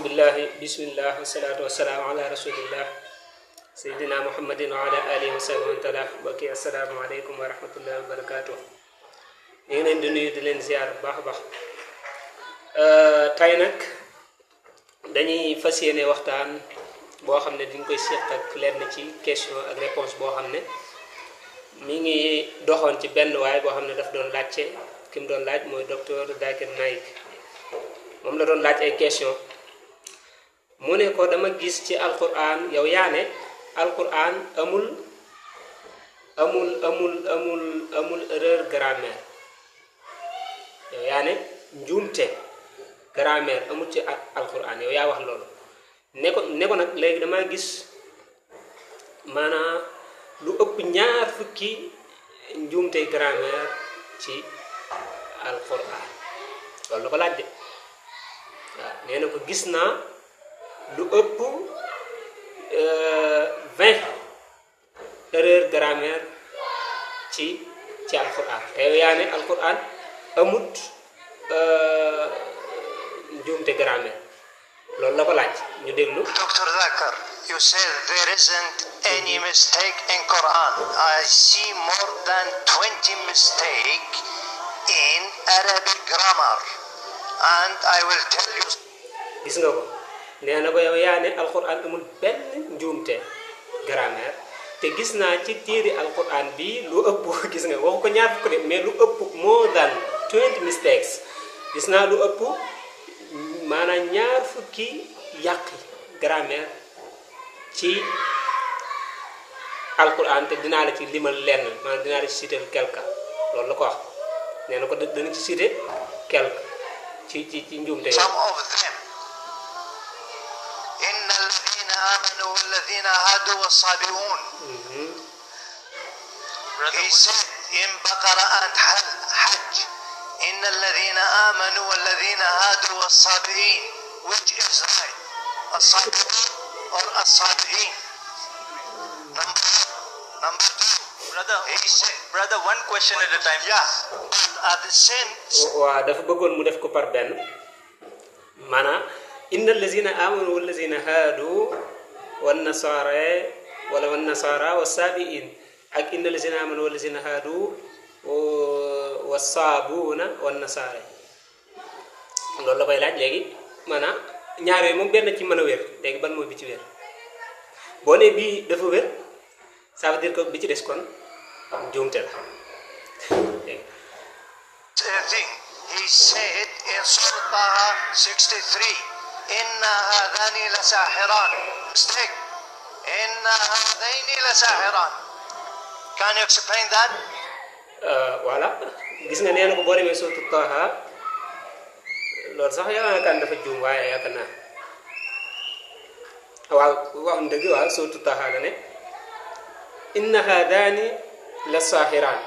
billahi bismillah wassalatu wassalamu ala rasulillah sayyidina muhammadin wa ala alihi wa sahbihi wa taala. Mbokki assalaamu aleykum wa rahmatullahi wa barakatuh. ñu ngi leen di nuyu di leen ziar bu baax a baax. Tey nag dañuy fas yéene waxtaan boo xam ne dañ koy seq ak lenn ci question ak réponse boo xam ne mi ngi doxoon ci benn waay boo xam ne daf doon laajte ki mu doon laaj mooy docteur Zakir Naik. moom la doon laaj ay question mu ne ko dama gis ci alquran yow yaa ne alquran amul erreur grammaire. yow yaa ne njuumte grammaire amul ci alquran yow yaa wax loolu ne ko nag léegi dama gis maanaam lu ëpp ñaar fukki njuumte grammaire ci alquran loolu la ko laaj de waaw nee na ko gis naa lu ëpp 20 erreur grammaire ci alquran te yow yaa ne alquran amut njuumte grammaire loolu la ko laaj ñu déglu. Dr. Zakir, you said there isn't any mistake in Quran. I see more than 20 mistake in Arabic grammar, and I will tell you. gis nga ko nee na ko yow yaa ne alquran amul benn njuumte grammaire te gis naa ci téere alquran bi lu ëpp gis nga waxu ko ñaar fukk de mais lu ëpp more than 20 mistakes gis naa lu ëpp maanaam ñaar fukki yàqi grammaire ci alquran te dinaa la ci limal lenn maanaam dinaa la ci citer quelque loolu la ko wax nee na ko dana ci citer quelque ci njuumte yooyu. Some of them. إن الذين آمنوا والذين هادوا والصابئون. He said in Baqarah and Hajj, إن الذين آمنوا والذين هادوا والصابئين. Which is right? الصابئون or الصابئين? Number two. Brother, one question at a time. Yeah, but at the same. waaw dafa bëggoon mu def ko par benn maanaam inna allazina amanu wallazina haadu wan nasara wa sabiin ak inna allazina amanu wallazina haadu wa saabuna wan nasara loolu la koy laaj léegi maanaam ñaar yooyu moom benn ci mën a wér léegi ban mooy bi ci wér boo ne bii dafa wér ça veut dire que bi ci des kon njuumte la léegi. Thing. He said in Surah 63, Inna hadani la sahiran. Mistake. Inna hadaini la sahiran. Can you explain that? Voilà gis nga nee na ko boo demee surtout Taha loolu sax yaakaar naa dafa juum waaye yaakaar naa waaw dëgg waaw surtout Taha la ne inna hadani la sahiran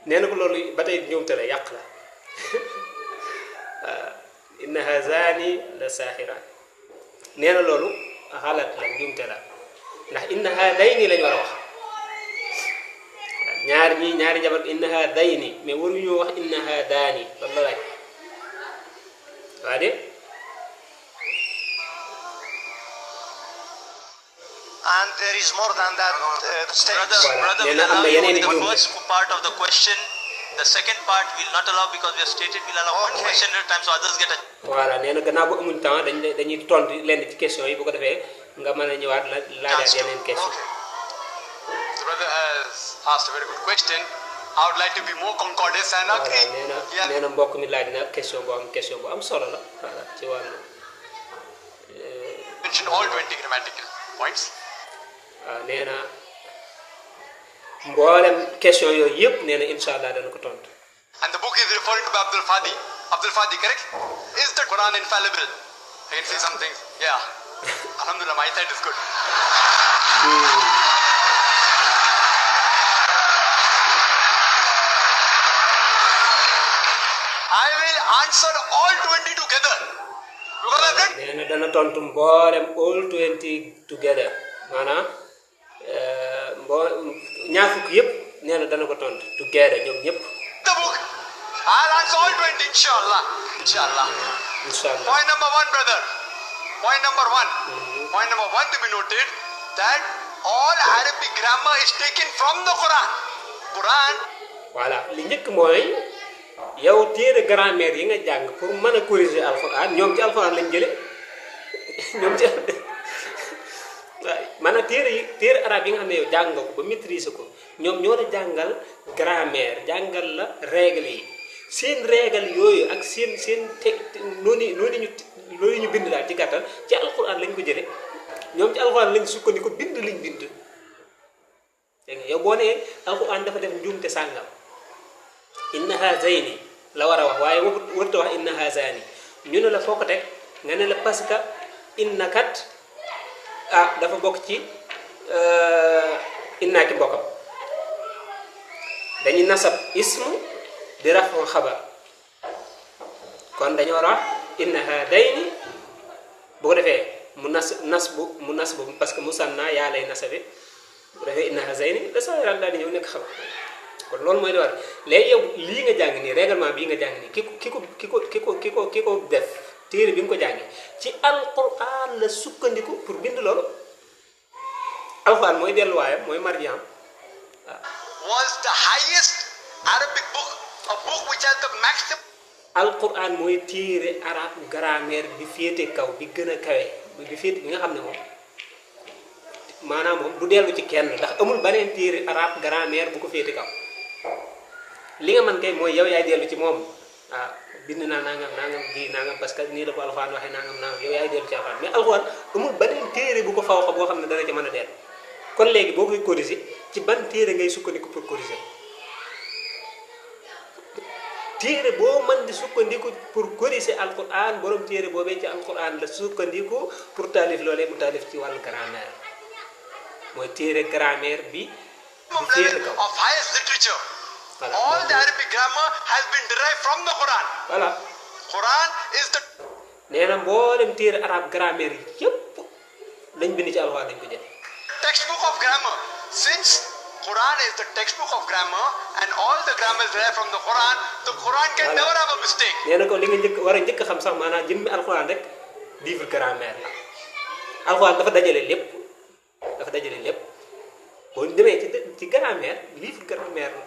nee na ko loolu ba tey njuumte la yàq la inna hazani la saaxiraan nee na loolu xalaat la njuumte la ndax inna hadayni lañu war a wax ñaari jabar inna hadayni mais waruñoo wax inna hadaani loolu la laaj waa de And there is more than that mistake. Brother, nee we'll na am na allow yeneen i you the njuumte. first part of the question. The second part will not allow because we have stated we'll allow one Okay. question at a time so others get a voilà nee na gannaaw bu amuñ temps dañuy tontu lenn ci question yi bu ko defee nga mën a ñëwaat laajaat yeneen question. Okay. The brother has asked a very good question. I would like to be more concordant and voilà agree. nee na mbokk mi laaj na question bu am solo la voilà ci wàllu Mention all 20 grammatical points. waaw nee na mboolem question yooyu yëpp nee na incha allah dana ko tontu. And the book is referring to Abdul Fadi. Abdul Fadi, correct? Is the Quran infallible? I can see some things. Yeah. Alhamdulillah, my side is good. I will answer all 20 together. Because I've read nee na dana tontu mboolem all 20 together maanaam ñaar fukk yëpp nee na dana ko tontu together ñoom ñëpp. the book. I'll answer all 20, inshallah. Inshallah. incha allah Point number one, brother. Point number one. Point number one to be noted that all Arabic grammar is taken from the Quran. Quran. voilà li njëkk mooy yow téere grammaire yi nga jàng pour mën a corriger alxuraan ñoom ci alxuraan lañ jële ñoom ci maanaam téere arabe yi nga xam ne yow jàng nga ko ba maîtriser ko ñoom ñoo la jàngal grammaire jàngal la règle yi seen règle yooyu ak seen teg loolu ñu bind daal ci gàttal ci alxuraan lañ ko jële ñoom ci alxuraan lañ sukkandiku bind liñ bind dégg nga yow boo nee alxuraan dafa def njuumte sàngam inna hazayni la war a wax waaye warut a wax inna hazani ñu ne la foo ko teg nga ne la parce que inna kat dafa bokk ci inna ki bokkam dañuy nasab ismu di rafu xabar kon dañu war a wax inna hadayni bu ko defee mu nas bu parce que musanna yaa lay nasabe bu defee inna hazayni da sa daal di ñëw nekk xabar kon loolu mooy li war léegi yow lii nga jàng nii règlement bii nga jàng nii ki ko def téere bi nga ko jàngee ci alquran la sukkandiku pour bind loolu alquran mooy delluwaayam mooy marjaan Was the highest Arabic book, a book which has the maximum. alquran mooy téere arab grammaire bi féete kaw bi gën a kawe bi féete bi nga xam ne moom maanaam moom du dellu ci kenn ndax amul beneen téere arab grammaire bu ko féete kaw li nga mën kay mooy yow yaay dellu ci moom bind naa nangam ji nangam parce que nii la ko alxuraan waxee nangam yow yaay dellu ci alxuraan mais alxuraan amul beneen téere bu ko faw xa boo xam ne dana ci mën a dellu kon léegi boo koy corriger ci ban téere ngay sukkandiku pour corriger téere boo mën di sukkandiku pour corriger alxuraan borom téere boobee ci alxuraan la sukkandiku pour taalif loolee mu taalif ci wàllu grammaire mooy téere grammaire bi féete kaw Of highest literature. Voilà. All the Arabic grammar has been derived from the Quran. voilà Quran is the nee na mboolem téere arab grammaire yi yëpp lañ bind ci alxuraan lañ ko jël textbook of grammar. Since Quran is the textbook of grammar and all the grammar is derived from the Quran can Voilà. never have a mistake. nee na ko li nga njëkk war a njëkk xam sax maanaam jëmmi alxuraan rek livre grammaire la alxuraan dafa dajale lépp boo demee ci grammaire livre grammaire la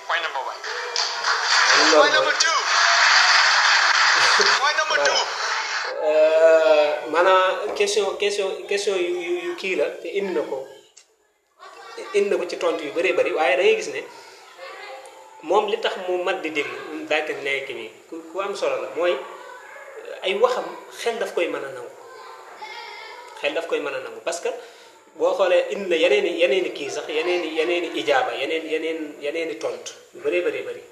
Point number one. loolu Point number two. Point number two. maanaam question yu kii la te indi na ko ci tontu yu bëree bëri waaye da ngay gis ne moom li tax mu mat di déglu moom daal di nekk nii ku am solo la mooy ay waxam xel daf koy mën a nangu parce que boo xoolee indi na yeneen i kii sax yeneen i ijaaba yeneen i tontu yu bëree bëri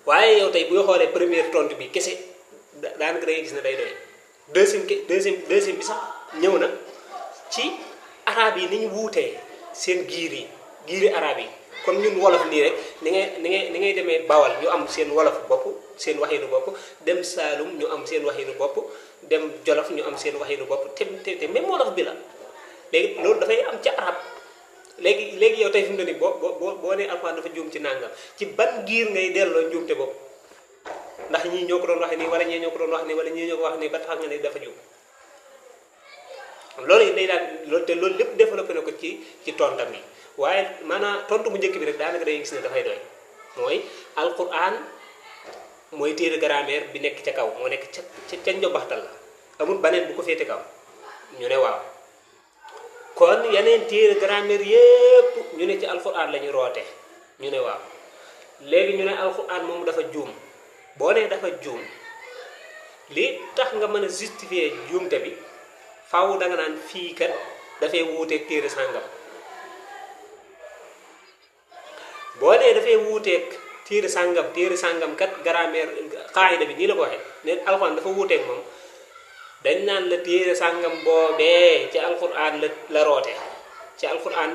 waaye yow tey boo xoolee première tontu bi kese daanaka da ngay gis ne day doy deuxième bi sax ñëw na ci arab yi ni ñu wuutee seen giiri arab yi comme ñun wolof nii rek ni ngay demee bawal ñu am seen wolof bopp seen waxinu bopp dem Saalum ñu am seen waxinu bopp dem Jolof ñu am seen waxinu bopp te même wolof bi la léegi loolu dafay am ca arab léegi yow tey fi mu ne nii boo nee alxuraan dafa juum ci nangam ci ban giir ngay delloo njuumte bopp ndax ñii ñoo ko doon wax nii wala ñii ñoo ko doon wax nii wala ñii ñoo ko wax nii ba tax nga ne dafa juum loolu it day daal loolu lépp développé na ko ci tontam yi waaye maanaam tontu bu njëkk bi rek daanaka day gis ne dafay doy mooy alquran mooy téere grammaire bi nekk ca kaw moo nekk ca njobbaxtal la amul baneen bu ko féete kaw ñu ne waaw kon yeneen téere grammaire yépp ñu ne ci alquran la ñu roote ñu ne waaw léegi ñu ne alquran moom dafa juum boo nee dafa juum li tax nga mën a justifier juumte bi faaw da nga naan fii kat dafay wuuteeg téere sàngam boo nee dafay wuuteeg téere sàngam kat grammaire xaayida bi nii la ko waxee ne alxuraan dafa wuuteeg moom dañ naan la téere sàngam boobee ci alxuraan la roote ci alxuraan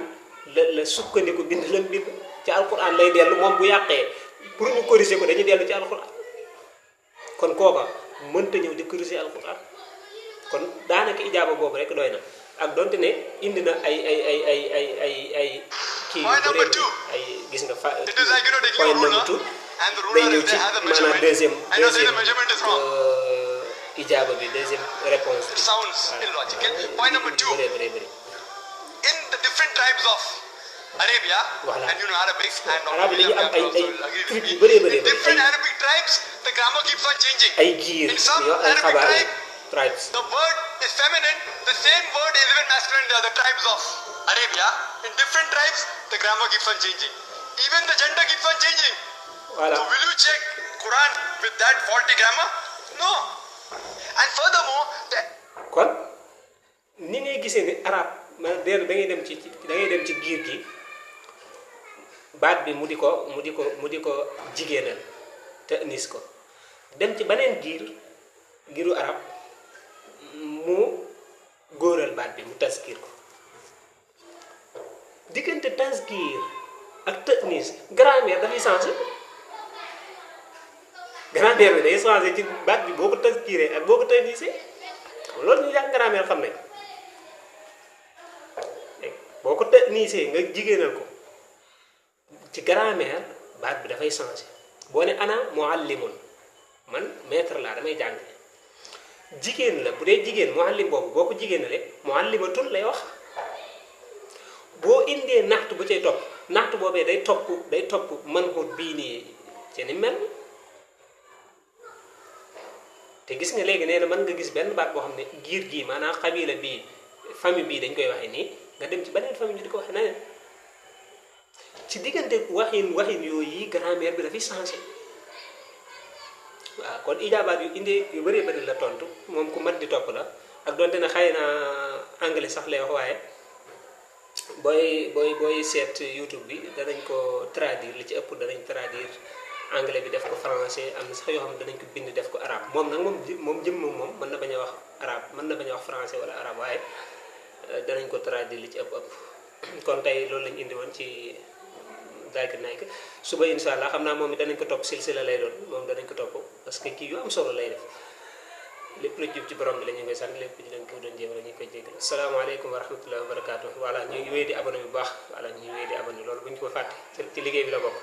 la sukkandiku bind lam bind ci alxuraan lay dellu moom bu yàqee pour ñu corriger ko dañuy dellu ci alxuraan kon kooka mënta ñëw di corriger alxuraan kon daanaka ijaaba boobu rek doy na ak donte ne indi na ay kii yu bëri ay gis nga fa point number 2 day ñëw ci maanaam deuxième ijaaba bi deuxième réponse It bi sounds illogical. Point number two. bëri In the different tribes of Arabia, Voilà. and you know Arabic, and Arab William dañuy am Campbell also ay will agree with truc me. yu bëree bëri In different ay Arabic tribes, the grammar keeps on changing. ay giir In some yoo ay Arabic xabaar tribes, the word is feminine, the same word is even masculine in the other tribes of Arabia. In different tribes, the grammar keeps on changing. Even the gender keeps on changing. voilà So will you check Quran with that faulty grammar? No. And furthermore, the kon ni ngay gisee ni arab man da ngay dem ci da ngay dem ci giir gi baat bi mu di ko jigéenal te nis ko dem ci beneen giiru arab mu góoral baat bi mu taskiir ko diggante taskiir ak tënis grammaire dafay changé grammaire bi day changé ci baat bi boo ko taskiiree ak boo ko tënisee loolu ñu jàng grammaire xam ne boo ko tënisee nga jigéenal ko ci grammaire baat bi dafay changé boo ne ana muallimun man maître laa damay jàng jigéen la bu dee jigéen muallim boobu boo ko jigéenalee muallimatun lay wax boo indee naxtu bu cay topp naxtu boobee day topp man ko bii nii ci ni mel te gis nga léegi nee na mën nga gis benn baat boo xam ne giir gii maanaam xabila bii famille bii dañ koy waxee nii nga dem ci beneen famille ñu di ko waxee neneen ci diggante waxin yooyu yi grammaire bi dafay changé waaw kon ijaabaat yu indi yu bëree bëri la tontu moom ku mat di topp la ak donte na xëy na anglais sax lay wax waaye booy seet YouTube bi danañ ko traduire li ci ëpp danañ traduire anglais bi def ko français am na sax yoo xam ne danañ ko bind def ko arabe moom nag moom moom mën na bañ a wax arabe mën na bañ a wax français wala arabe waaye danañ ko traduire li ci ëpp kon tey loolu lañ indi woon ci Zakir Naik suba incha allah xam naa moom it danañ ko topp silsila lay doon moom danañ ko topp parce que kii yu am solo lay def lépp lu jub ci borom bi la ñu koy sant lépp ñu leen ko doon jéem la ñu koy jégal asalaamaaleykum wa rahmatullahi wa barakaatu voilà ñuy wéy di abonné bu baax voilà ñuy wéy di abonné loolu bu ñu ko fàtte ci liggéey bi la bokk